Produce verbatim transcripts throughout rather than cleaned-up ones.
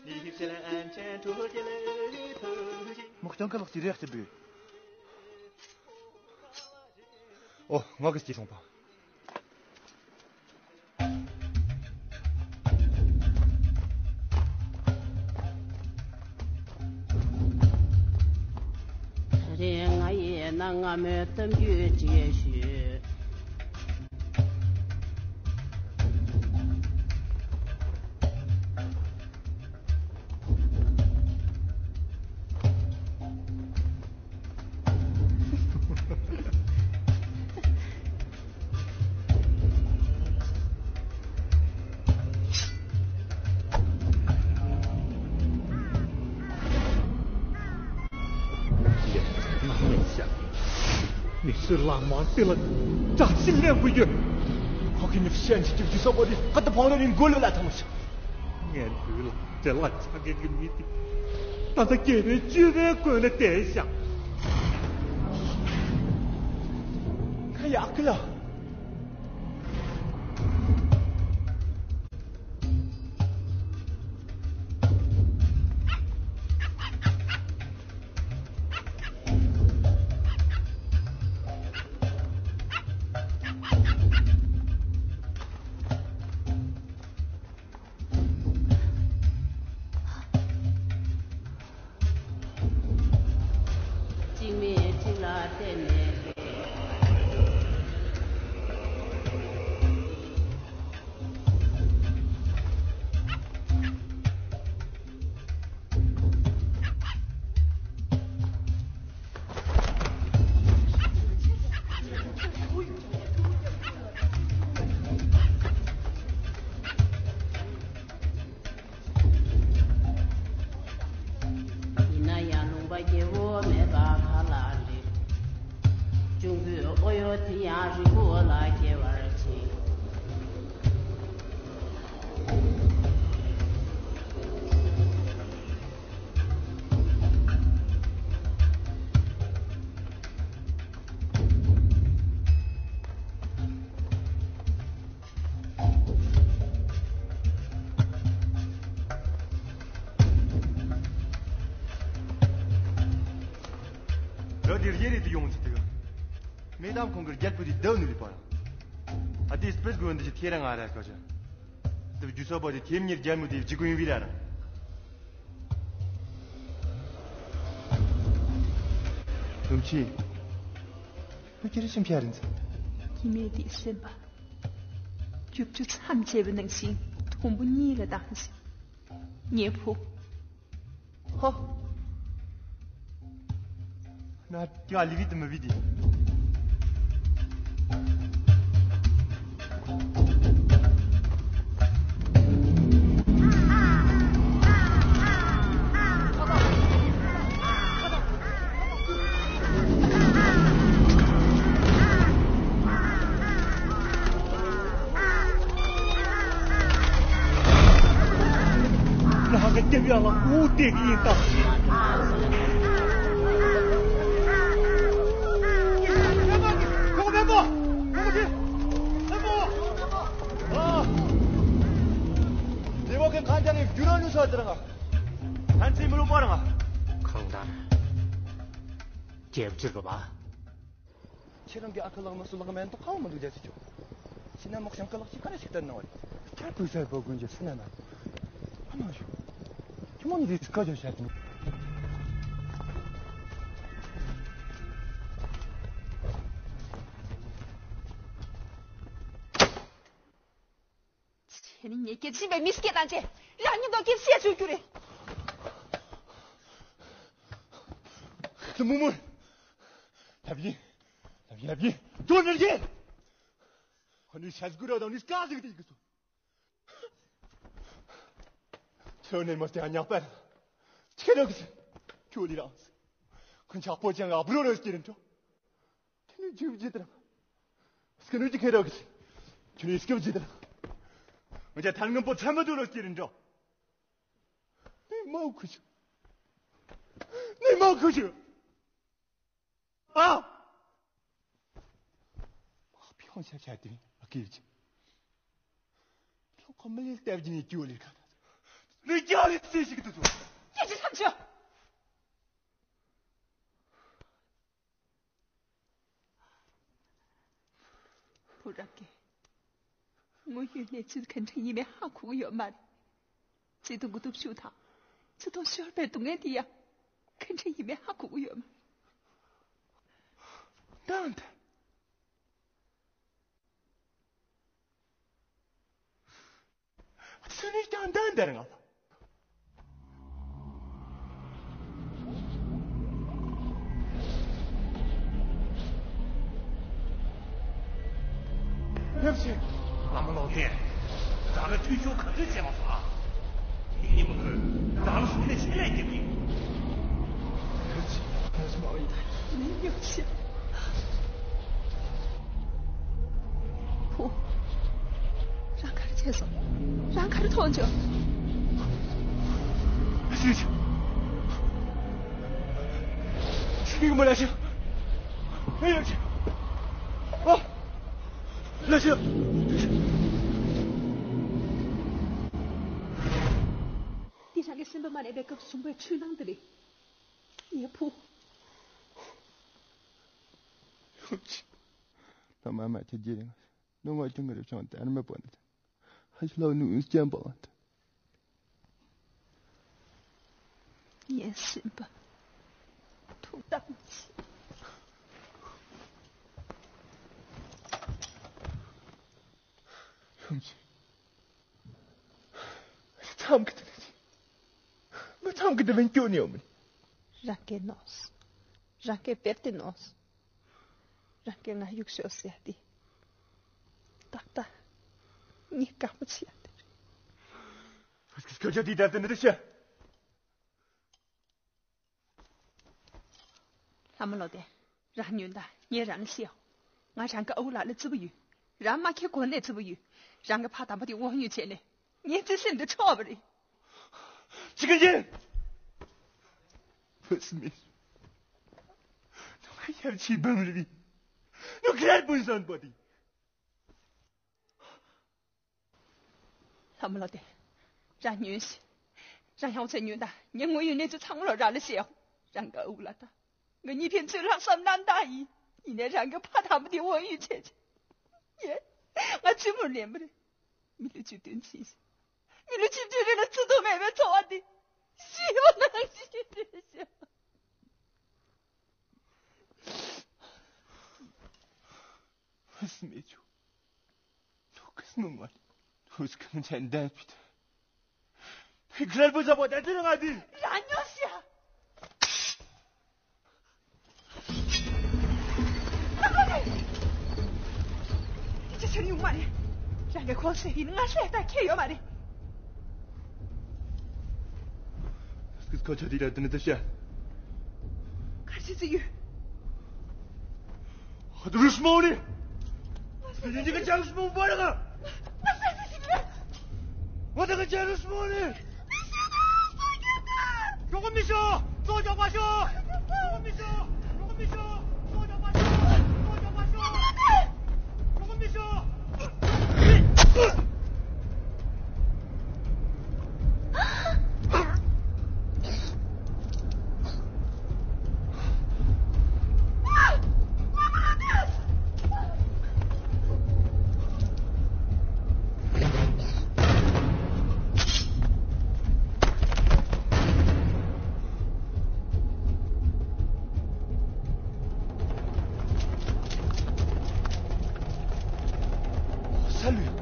མོ་སྤྱང་ཀ་ལགས་ཀྱི་རེག་ཅི་འདུག་ཨོ། ང་གིས་སྐྱེས་སོང་པ། དེ་རིང་ང་ཡི་གནའ་སྔ་མོའི་གཏམ་རྒྱུད་ཅིག་ཞུས། མི་སུ་ལ་མང་དེ་ལ་བཀྲ་ཤིས་ལེན་དགོས་ཡོད། ཁོ་གི་ནི་བཤད་འཇིགས་ཀྱི་སོགས་པ་དེ་ཁ་ཏུ་བང་ལ་རིང་མགོ་ལ་ལ་ཐང་ཞིག་ངས་ལུས་ལ་བྲེལ་བ་ཆགས་མཁན་གྱི་མི་དེ་ད་ལྟ་སྐྱེས་པའི་བཅུད་པའི་ཀུན་ལ་བསྡད་ཤག་ཁ་ཡག་གི་ལ། གཅིག་མིན་གཅིག་ལ་བརྟེན་ནས། ཡིན་ན་ཡང་ལུང་པ་རྒྱལ་པོ་མེད་པ་ག་ལ་འགྲིག །འབྱུང་པོའི་ཨོ་ཡོ་དེ་ཡང་རི་བོ་ལ་སྐྱེ་བར་བྱེད། ར་དེ་རེ་རེ་དུ་ཡོང་ཚུལ་དུ། མེ་དམ་ཁོང་གི་རྒྱལ་པོ་དེ་བདག་ནུས་པ་ཡང་། ཨ་དེ་སྤེས་དགོན་འདི་ཞིག་ཐེ་ར་ང་ར་ཀ་ཅ། དུ་རྒྱུ་ས་པ་དེ་ཐེམ་ཉེར་རྒྱལ་མོ་དེ་ཇི་ཀུན་བི་ར་ར། ཐུམ་ཆེ། བུ་ཁྱེར་ཤིང་ཕྱ་རིན་ཚ། ཉི་མའི་དེ་སེམས་པ། རྒྱུ་རྒྱུ་མཚམས་བཅད་པའི་ནང་བཞིན་དུམ་བུ་གཉིས་ལ་བཏང་ཞིང་། ཉེ་ཕུ། ཧོ། ན་ཀྱ་ལི་བི་དུ་མི་བི་དི། ལྷག་གི་ལྟེབ་ཡག་ལ་འུ་སྟེ་གི་ཡིན་ད། ཁོ་མེན་པོ། ཁོ་མེན་པོ། ཨ། ལེ་བ་གི་ཁ་ཏ་ནི་རྒྱུ་ར་ལུས་ས་དེ་རང་ང་། ཐན་ཚི་མི་རུ་པ་རང་ང་། གང་ལྟར། རྒྱལ་བྱེད་དགོས་པ། ཁྱེད་རང་གི་ཨ་ཁུ་ལགས་མ་སུ་ལགས་མེན་ཏོ་ཁ་བ་མི་འདུག་རྒྱ་སི་ཆོ། ཕྱི་ན་མོག་ཤང་ཁ་ལགས་ཅི་ཀ་ར་ཞིག་ལྟར་ན་བ་རེད། ཐར་བུ་སར་བོ་དགོན་གྱི་སུ་ན་ན། ཨ་མ་ཞུ། ཁྱི་མོ་ནི་རི་ཚི་ཀ་ཇོ་ཤ་ཏི། ཁྱེད་ནི་ངའི་སྐད་ཆ་བཞིན་པའི་མི་སྐད་དང་བཅས་རང་ཉིད་མདོག་སྐད་བཤད་བཅུག་རྒྱུ་རེད། ལྷ་མོ་མོ། ལབ་ཡིན། ལབ་ཡིན་ལབ་ཡིན། ཅོ་ནར་གྱིས། ཁོ་ནི་ཤ་སྒུར་ར་དང་ནི་སྐད་ཟིག་དེ་ཡིག་སོ། ཁྱོད་ནས་མ་སྟེ་ཉག་པར། ཁྱེད་རང་གིས། ཁྱོད་ལི་རང་། ཁོ་ཆག་པོ་ཅང་ཨ་བྲོ་རོ་སྐྱེ་རིན་ཏོ། ཁྱོད་ནི་ཇུ་ཇི་དར། སྐད་ནུས་ཀྱི་ཁེ་རོགས་ཀྱི། ཁྱོད་ནི་སྐད་ཇི་དར། ང་ཅག་ཐར་ངན་པོ་ཚ་མ་དུ་རོ་སྐྱེ་རིན་འགྲོ། ནི་མ་ཁུ་ཆུ། ནི་མ་ཁུ་ཆུ། ཨ། མ་ཕིའང་ཤ་ཤ་དེ་ཨ་ཀེ་ཅི། ལོ་ཁོ་མི་ལི་ལྟ་བྱིན་ནི་ཅུ་ལི་ཁ། ནི་རྒྱ་ལས་རྩིས་ཤིག་ཏུ་ཚོ། སྐད་ཆ་ཐམས་ཅད། བུ་རང་གིས་དངོས་ཡོད་གནས་ཚུལ་ག་འདྲ་ཡིན་མིན་ཧ་གོ་གི་ཡོད་མ་རེད། བརྩེ་དུང་གི་སྟོབས་ཤུགས་དང་བརྩེ་དུང་ཤོར་བའི་སྡུག་བསྔལ་དེ་ཡང་ག་འདྲ་ཡིན་མིན་ཧ་གོ་གི་ཡོད་མ་རེད། ད་འདི། སུ་ནས་ཀྱང་འདི་འདིར་ང་ལ། ཡབ་ཆེན། བླ་མ་ལོག་སྟེ། བདག་ལ་ཐུགས་ཤོར་ག་ཚོད་བྱས་པ་དང་། དེ་ཉིན་མ་ཁོས་བདག་ལ་ཞུ་ནས་ཆེད་ལས་བརྒྱབ་ཡིན། ཡབ་ཆེན། ཡབ་ཆེན། བུ། རང་ག་རེ་བྱས་སོང་། རང་ག་རེ་མཐོང་བྱུང་། ཨ་ཙི། ཤི་གི་མ་ལ་ཤི། ཨེ་ཡོད་ཅི། ཨ། ལ་ཤི། འདི་རང་གི་སེམས་པ་མ་རེད་པའི་སྐབས་གསུམ་པའི་ཆུ་ནང་དུ་རེད། ངའི་བུ། ཡོང་ཅི། ལོ་མ་མ་ཁྱེད་རྒྱལ་ཡང་། ནུ་ངོ་ཅུང་གི་རེ་བྱུང་དེ་ཨར་མེ་པོ་ནི། ཧ་ཤི་ལོ་ནུ་ཨུ་སྐྱན་པོ་ལ་དེ། ངའི་སེམས་པ་ཐུགས་དམ་བྱེད། ཡོང་ཅི། མཚམས་ཀྱི་དེ་ལ་ཅི། མ་མཚམས་ཀྱི་དེ་ལ་སྐྱོ་ནས་ཡོང་མི། རང་གིས་ནོར། རང་གིས་དཔེར་དེ་ནོར། རང་གིས་ང་གཡུག་ཤོག་ཟེར་ཡ་དེ། ཏག་ཏག་ངས་དགའ་མོ་བྱེད་ཡ་དེ་རེད། སྐད་ཆ་དེ་ལྟར་དེ་ནི་དེ་བཤད། ལྷ་མོ་ལོ་དེ། རང་ཉོན་དང་ངས་རང་ལ་བཤད། ང་རང་གི་ཨ་ཁུ་ལགས་ལ་བརྩེ་པོ་ཡོད། རང་མ་ཁེ་གོ་ནས་བརྩེ་པོ་ཡོད། རང་གི་ཕ་དམ་པ་དེ་དབང་ཡོད་བྱས་ནས། ངའི་བརྩེ་སེམས་འདི་འཕྲོག་པ་རེད། ཅི་ག་ཡིན། བུ་སི་མི། ནུ་ག་ཡར་ཆི་བམ་རི་བི། ནུ་ག་ཡར་བུན་སོན་པོ་དི། ལྷ་མོ་ལོ་དེ། རང་ཉོན་ཞིག་རང་ཡང་ཚེ་ཉོན་དང་ངས་དངོས་ཡོད་གནས་ཚུལ་ཚང་མ་ལོ་རང་ལ་བཤད་ཡོང་། རང་གི་ཨ་ཁུ་ལགས་དང་། ང་གཉིས་ཕན་ཚུན་ལྷག་བསམ་རྣམ་དག་ཡིན། ཡིན་ནའི་རང་གི་ཕ་དམ་པ་དེ་དབང་ཡོད་བྱས་བྱས། ཡེ། ང་བཙུན་མོར་ལེན་པ་རེད། མི་ལོ་བཅུ་བདུན་ཕྱིན་ཤག་མི་ལོ་བཅུ་བདུན་རིང་ལ་བརྩེ་དུང་མེད་པའི་འཚོ་བ་འདི། ཤི་ཡོང་ནང་བཞིན་རེད་ཤག་ཧུས་མེད་ཆུ། ཐུགས་ཀྱི་སྣང་བ་ལས། ཧུས་ཁང་ཆེན་ལྡན་པའི། ཐིག་ལེར་བུ་ཟ་བ་ད་དེ་ང་དེ། རང་ཉོ་ཤི་ཡ། ད་གོ་ནས། དེ་ཅི་ཆེ་ཉུང་མ་རེད། རང་གི་ཁོང་སེ་ཡིན་ང་སེ་ད་ཁྱེད་ཡོད་མ་རེད། སྐུ་ཁོ་ཆ་དེ་ལ་དེ་ནི་དེ་བཤད། གར་ཆི་ཟིག་ཡོད། ཧ་དུ་རུ་སྨོ་ནི། དེ་ཉིན་གྱི་ཅང་སྨོ་བར་ག་ང་ས་ཟིག་ཟིག་རེད། ང་ད་ག་ཅང་རུ་སྨོ་ནི། ང་ས་ཟིག་ཟིག་རེད། ཇོ་གོ་མི་ཤོ། ཇོ་ཇོ་པ་ཤོ། ཇོ་གོ་མི་ཤོ། ཇོ་གོ་མི་ཤོ། ཇོ་ཇོ་པ་ཤོ། ཇོ་ཇོ་པ་ཤོ། ཇོ་གོ་མི་ཤོ། ས་ལུས།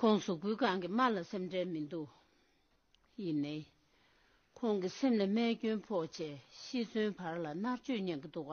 ཁོང་གཟུགས་པོའི་སྒང་གི་རྨ་ལ་སེམས་ཁྲལ་མི་འདུག་ཡིན་ནའི། ཁོང་གི་སེམས་ལ་རྨས་སྐྱོན་ཕོག་བྱས་ཤི་གསོན་བར་ལ་མནར་གཅོད་མྱངས་ཀྱི་འདུག་ག